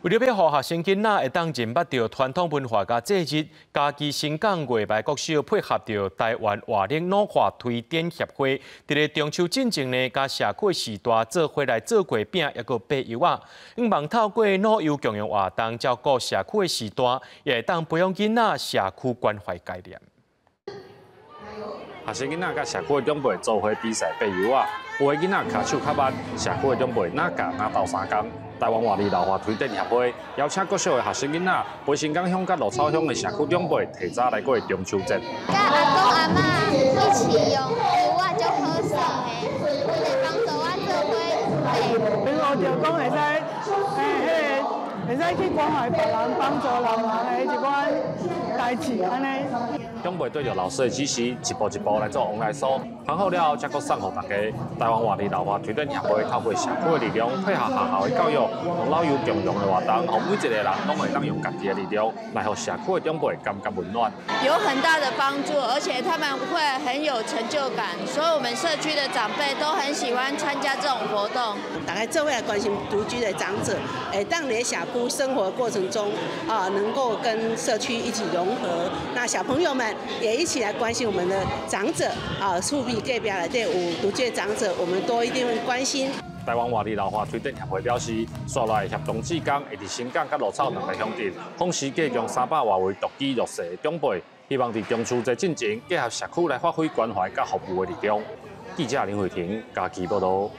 為著欲予學生囡仔會當認捌著傳統文化佮節日，嘉義伸港月眉國小配合著臺灣活齡老化推展協會，佇咧中秋進前呢，佮社區序大做伙來做月餅，抑閣掰柚仔，向望透過老幼共融活動，照顧社區的序大，也會當培養囡仔社區關懷概念。學生囡仔佮社區的長輩做伙比賽掰柚仔，有的囡仔跤手較慢，社區的長輩若教若鬥相共。臺灣活齡老化推展協會邀請國小的學生囡仔，陪伸港鄉佮鹿草鄉的社區長輩提早來過中秋節。佮阿公阿嬤一起用柚仔足好耍的，為了幫助我做伙掰。比如就講會使，彼个會使去關懷別人、幫助人的一寡代誌按呢。長輩對著老師的指示，一步一步來做黃梨酥，烘好了後，才閣送予大家。臺灣活齡老化推展協會透過社區的力量，配合學校的教育，用老幼共融的活動，予每一個人攏會當用家己的力量，來予社區的長輩感覺溫暖。有很大的幫助，而且他們會很有成就感，所以我們社區的長輩都很喜歡參加這種活動。大家做伙來關心獨居的長者，當你在社區生活過程中啊，能夠跟社區一起融合，那小朋友們也一起來關心我們的長者啊，厝邊隔壁內底有獨居的長者，我們都一定會關心。臺灣活齡老化推展協會表示，紲落來協同志工會佇伸港佮鹿草兩个鄉鎮，訪視計共300外位獨居弱勢的長輩，希望佇中秋節進前，結合社區來發揮關懷佮服務的力量。記者林慧婷嘉義報導。